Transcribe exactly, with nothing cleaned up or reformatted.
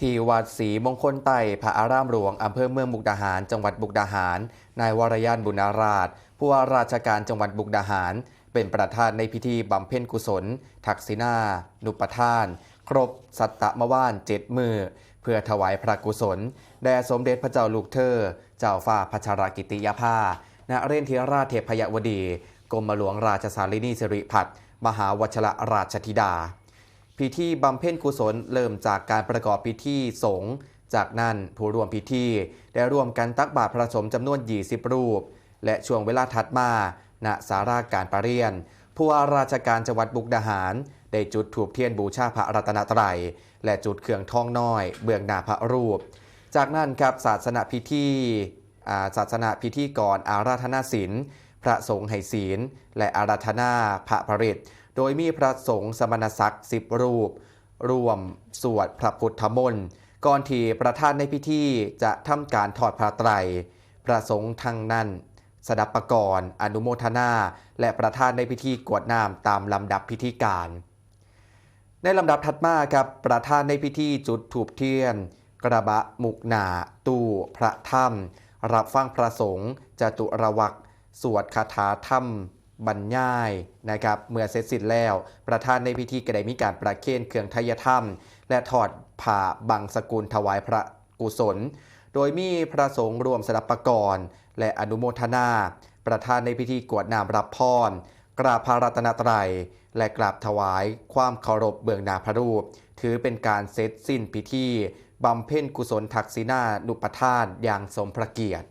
ที่วัดศรีมงคลไตรพระอารามหลวง อำเภอเมืองมุกดาหาร จังหวัดมุกดาหาร นายวรยาน บุญนาราช ผู้ว่าราชการจังหวัดมุกดาหาร เป็นประธานในพิธีบำเพ็ญกุศล ทักษิณานุปทาน ครบสัตตมวานเจ็ดมื้อ เพื่อถวายพระกุศล แด่สมเด็จพระเจ้าลูกเธอ เจ้าฟ้าพัชรกิติยาภา นเรนทิราชเทพยวดี กรมหลวงราชสารินีสิริพัฒน์ มหาวชรราชธิดา พิธีบำเพ็ญกุศลเริ่มจากการประกอบพิธีสงฆ์ จากนั้นผู้ร่วมพิธีได้ร่วมกันตักบาตรพระสงฆ์จำนวนยี่สิบรูป และช่วงเวลาถัดมา ณ ศาลาการประเรียน ผู้ว่าราชการจังหวัดมุกดาหาร ได้จุดธูปเทียนบูชาพระรัตนตรัย และจุดเครื่องทองน้อยเบื้องหน้าพระรูป จากนั้นครับ ศาสนพิธี อ่า ศาสนพิธีกรอาราธนาศีล พระสงฆ์ให้ศีล และอาราธนาพระปริตร โดยมีพระสงฆ์สมณศักดิ์สิบรูป ร่วมสวดพระพุทธมนต์ ก่อนที่ประธานในพิธีจะทำการทอดผ้าไตร พระสงฆ์ทั้งนั้น สดับปกรณ์ อนุโมทนา และประธานในพิธีกรวดน้ำตามลำดับพิธีการ ในลำดับถัดมาครับ ประธานในพิธีจุดธูปเทียน กระบะมุกหนาตู้พระธรรม รับฟังพระสงฆ์จตุรวรรคสวดคาถาธรรมบรรยายนะครับ เมื่อเสร็จสิ้นแล้ว ประธานในพิธีก็ได้มีการประเคนเครื่องไทยธรรม และทอดผ้าบังสกุลถวายพระกุศล โดยมีพระสงฆ์ร่วมสดับปกรณ์ และอนุโมทนา ประธานในพิธีกรวดน้ำรับพร กราบพระรัตนตรัย และกราบถวายความเคารพเบื้องหน้าพระรูป ถือเป็นการเสร็จสิ้นพิธีบำเพ็ญกุศลทักษิณานุปทานอย่างสมพระเกียรติ